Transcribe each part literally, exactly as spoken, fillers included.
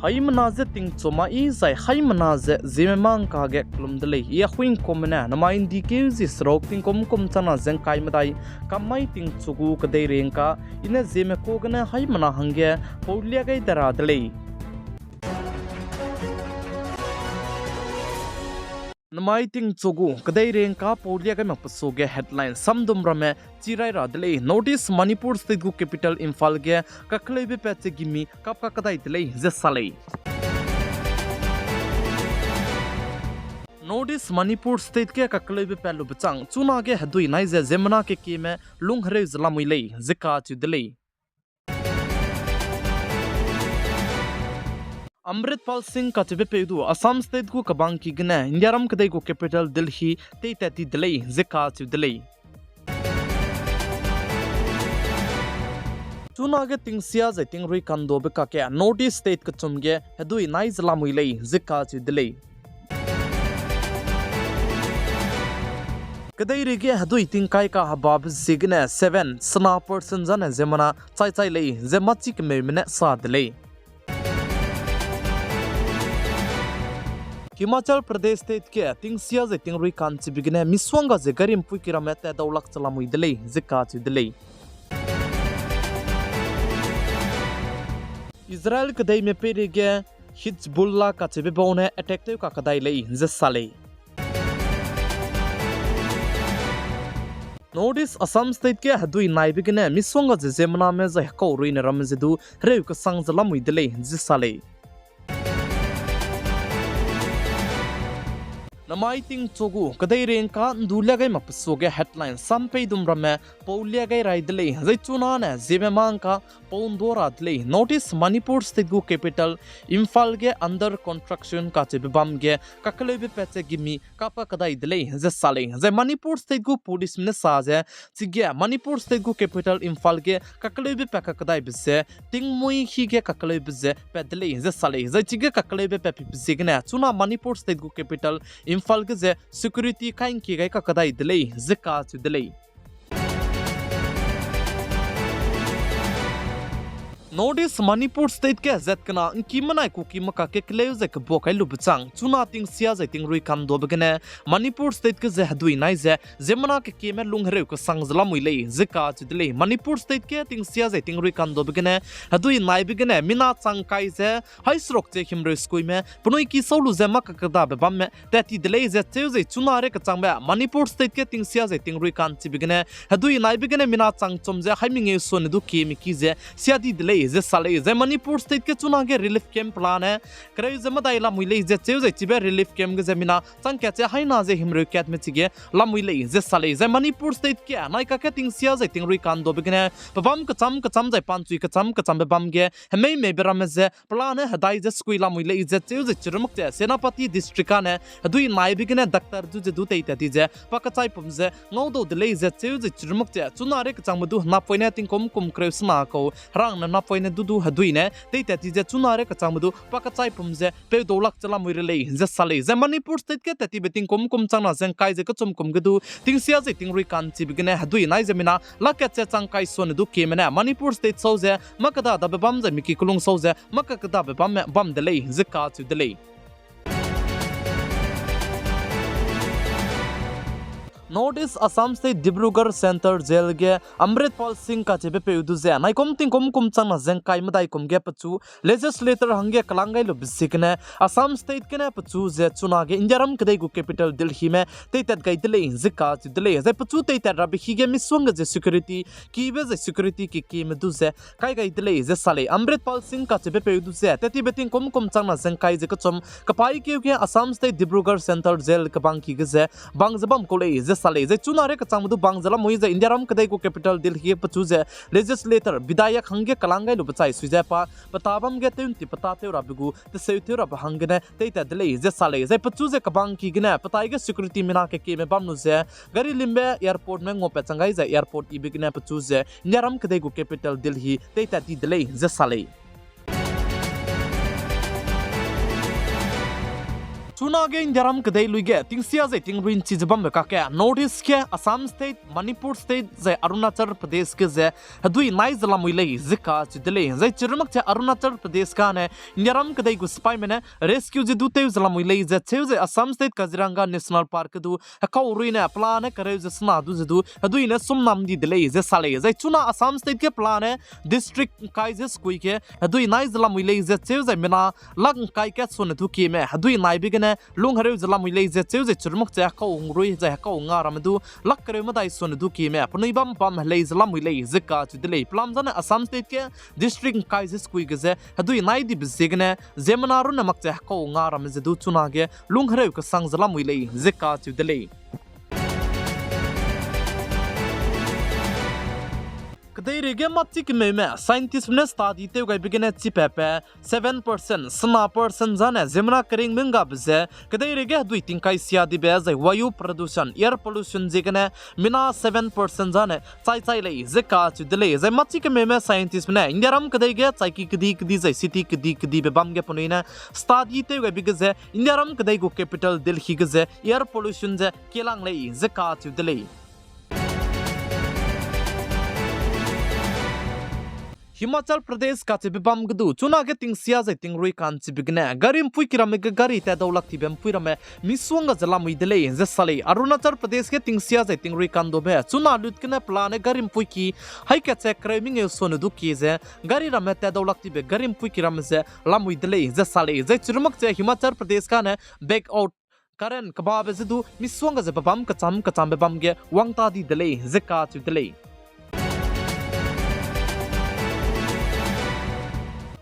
Haimena ze tingchu ma i zai haimena ze Zeme mangka ge kelum de lei. I Ahuingkumme ne namai ’ndi keu zi seruk tingkum kum changna ze ’ngkai medai kam mai tingchu gu kedeirei ’ngka, i ne Zeme ka gene haimena hangge paulia gai de ra de lei. Namai tingchu gu kedeirei ’ngka paulia gai mak pesu ge headline samdum ramme chi rai ra de lei. North East Manipur State gu capital Imphal ge kakeleube pat che gimi kap kakedai de lei ze sa lei. North East Manipur State ge kakeleube pat lube chang chunage hedui nai ze ziemmena kekieme lung hereu ze lamui lei ze kacheu de lei. Amritpal Singh kacheube peu du Assam State gu kebangki gene Indiaram kedei gu capital Delhi teitat ti de lei ze kacheu de lei. Chunage tingsia zai tingrui kanduabe kakge North East State kechum ge hedui nai ze lamui lei ze kacheu de lei. Kedeirei ge hedui tingkai kahebabe ziegene seven sena percent zane ziemmena chaichai lei ze machi kemeume ne sa de lei. Himachal Pradesh State ge tingsia zai tingrui ka'nchibe gene misongga ze gari ’mpuiki ramme tat dau lak ze lamui de lei ze kacheu de lei. Israel kedeime peireige Hezbollah kacheube bau ne attack tew kakedai lei ze sa lei. North East Assam State ge hedui naibe gene misongga ze ziemmename zai hekau ruine ramme ze du hereu kesang ze lamui de lei ze sa lei. Namai tingchu gu kedeirei ’ngka ’ndu lia gai mak pesu ge headline sam peidum ramme pau lia gai rai de lei. Zai chunane ziemme mangka pau ’ndu ra de lei. North East Manipur State gu capital Imphal ge under construction kacheube bam ge kakeleube pat che gimi kap kakedai de lei ze sa lei. Zai Manipur State gu policeme ne sa ze, chige Manipur State gu capital Imphal ge kakeleube pat kakedaibe ze tingmuî hi ge kakeleube ze pat de lei ze sa lei. Zai chige kakeleube pat pibe ziegene chuna Manipur State gu capital Imphal ge ze security kai ’ngkie gai kakedai de lei ze kacheu de lei. North East Manipur State ge zat kena ’ngki menai kuki meka kekeleu zai kebua kai lube chang chuna tingsia zai tingrui kanduabe gene Manipur State ge ze hedui nai ze ziemmena kekieme lung hereu kesang ze lamui lei ze kacheu de lei. Manipur State ge tingsia zai tingrui kanduabe gene hedui naibe gene mina chang kai ze hai seruk che himreu sekuime penui ki sau lu ze mâ kakedabe bamme tat ti de lei ze cheu zai chuna re kechangbe Manipur State ge tingsia zai tingrui ka'nchibe gene hedui naibe gene mina chang chum ze hai mengeu suane du kieme ki ze sia di de lei ze sa lei. Zai Manipur State ge chunage relief camp pelane kereu ze medai lamui lei ze cheu zai chibe relief camp ge ze mina chang kat ze haina ze himreu katme chige lamui lei ze sa lei. Zai Manipur State ge nai kakge tingsia zai tingrui kanduabe gene pebâm kecham kecham zai panchui kecham kechambe bam ge hemei meibe ramme ze pelane hedai ze sekui lamui lei ze cheu zai chirumak che Senapati District ane hedui naibe gene doctor du ze du teitat ti ze pa kechaipum ze ngaudau de lei ze cheu zai chirumak che chuna re kechangbe du napoine tingkum kum kereu sena kau herang ne napoine du du hedui ne teitat ti ze chuna re kechangbe du pa kechaipum ze peudau lak ze lamui re lei ze sa lei. Zai Manipur State ge tat tibe tingkum kum changna ze ’ngkai ze kechum kum ge du tingsia zai tingrui ka'nchibe gene hedui nai ze mina lak kat ze chang kai suane du kieme ne Manipur State sau ze mâ keda dabe bam zai miki kelung sau ze mâ kakedabe bamme bam de lei ze kacheu de lei. North East Assam State Dibrugarh Central Jail ge Amritpal Singh kacheube peu du ze naikum tingkum kum changna ze ’ngkai medai kum ge pechu legislator hangge kelang gai lube ziegene Assam State gene pechu ze chunage Indiaram kedei gu capital Delhime teitat gai de lei ze kacheu de lei. Zai pechu teitat rabe hi ge misongga ze security kibe zai security kekieme du ze kai gai de lei ze sa lei. Amritpal Singh kacheube peu du ze tat tibe tingkum kum changna ze ’ngkai ze kechum kepaîkeu ge Assam State Dibrugarh Central Jail kebangki ge ze bang ze bam kau lei ze sa lei. Zai chuna re kechangbe du bang ze lamui ze Indiaram kedei gu capital Delhi ge pechu ze legislator, bidhayak hangge kelang gai lube chai sui ze pa peta bam ge tew ’nti peta tew rabe gu teseu tew rabe hanggene teitat de lei ze sa lei. Zai pechu ze kebangki gene petai ge security mina kekieme bam lu ze gari limbe airportme nguapat chang gai zai airport yibe gene pechu ze Indiaram kedei gu capital Delhi teitat ti de lei ze sa lei. Chunage Indiaram kedei lui ge tingsia zai tingrui nchi ze bambe kakge North East ge Assam State, Manipur State zai Arunachal Pradesh ge ze hedui nai ze lamui lei ze kacheu de lei. Zai chirumak ze Arunachal Pradesh gane Indiaram kedei gu sipaime ne rescue ze du tew ze lamui lei ze cheu zai Assam State Kaziranga National Park ge du hekau rui ne pelane kereu ze sena du ze du hedui ne sumnam di de lei ze sa lei. Zai chuna Assam State ge pelane district ngkai ze sekui ge hedui nai ze lamui lei ze cheu zai mina lak ngkai kat sone du kieme hedui naibe gene lung hereu ze lamui lei ze cheu zai chirumak ze hekau hungrui zai hekau nga ramme du lak kereu medai sone du kieme penui bam bam helei ze lamui lei ze kacheu de lei. Pelam zane Assam State ge district ngkai ze sekui ge ze hedui nai dibe ziegene ziemmena runne mak ze hekau nga ramme ze du chunage lung hereu kesang ze lamui lei ze kacheu de lei. Kedeirei ge machi kemeume scientistme ne study tew gaibe gene chipape seven percent, sena percent zane ziemmena keringbe nggabe ze kedeirei ge hedui tingkai sia dibe zai vayu pradushan, air pollution ziegene mina seven percent zane chai chai lei ze kacheu de lei. Zai machi kemeume scientistme ne Indiaram kedei ge chaiki kedi kedi zai city kedi kedibe bam ge penui ne study tew gaibe ge ze Indiaram kedei gu capital Delhi ge ze air pollution ze kielang lei ze kacheu de lei. Himachal Pradesh kacheube bam ge du chunage tingsia zai tingrui ka'nchibe gene gari mpuiki ramme ge gari tat dau lak tibe mpui ramme misongga ze lamui de lei ze sa lei. Arunachal Pradesh ge tingsia zai tingrui ka'ndaube chuna lut gene pelane gari mpuiki haikatche kereu mengeu sone du kie ze gari ramme tat dau lak tibe gari mpuiki ramme ze lamui de lei ze sa lei. Zai chirumak ze Himachal Pradesh gane blackout current kebabe ze du misongga ze pebâm kecham kechambe bam ge wang ta di de lei ze kacheu de lei.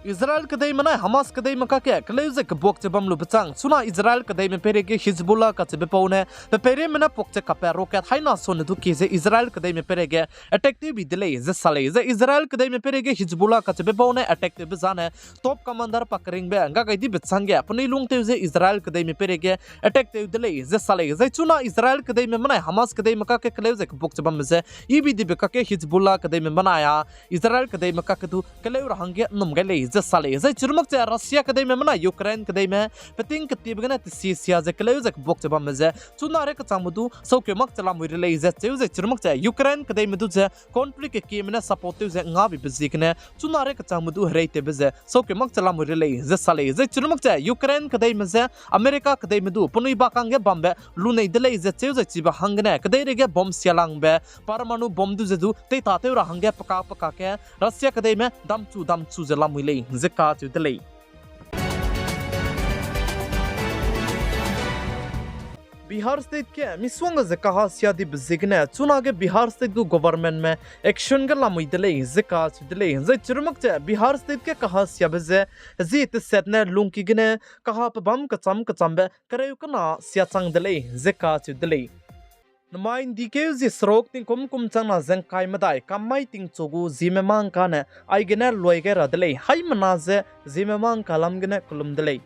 Israel kedeime nai Hamas kedeime kakge keleu ze kebuak ze bam lube chang chuna Israel kedeime peireige Hezbollah kacheube pau ne pe peireime ne puak ze kape rocket haina sone du kie ze Israel kedeime peireige attack tew bi de lei ze sa lei. Zai Israel kedeime peireige Hezbollah kacheube pau ne attack tewbe zane top commander pa keringbe ngga gai dibe changge penui lungtew ze Israel kedeime peireige attack tew de lei ze sa lei. Zai chuna Israel kedeime menai Hamas kedeime kakge keleu ze kebuak ze bambe ze ibi dibe kakge Hezbollah kedeime menai a Israel kedeime kakge du keleu ra hangge nnum gai lei ze sa lei. Zai chirumak ze Russia kedeime menai Ukraine kedeime peting ketibe gene tesie sia ze keleu ze kebuak ze bambe ze chuna re kechangme du saukeu mak ze lamui re lei ze cheu zai chirumak ze Ukraine kedeime du ze country kekieme ne support tew ze ngabibe ziegene chuna re kechangme du hereitewbe ze saukeu mak ze lamui re lei ze sa lei. Zai chirumak ze Ukraine kedeime ze America kedeime du penui bakangge bambe lunei de lei ze cheu zai chibe hanggene kedeireige bomb sialangbe, परमाणु bomb du ze du teitatew ra hangge pekak pekak ge Russia kedeime damchu damchu ze lamui lei ze kacheu de lei. Bihar State ge misongga ze kaha sia dibe ziegene chunage Bihar State gu governmentme action ge lamui de lei ze kacheu de lei. Zai chirumak ze Bihar State ge kaha siabe ze zi teset ne lungki gene kaha pebâm kecham kechambe kereu kena sia chang de lei ze kacheu de lei. Namai ndikeu zi seruk tingkum kum changna ze ngkai medai kam mai tingchu gu Zeme mangkane aigene luai gai ra de lei. Haimena ze Zeme mangka lam gene kelum de lei.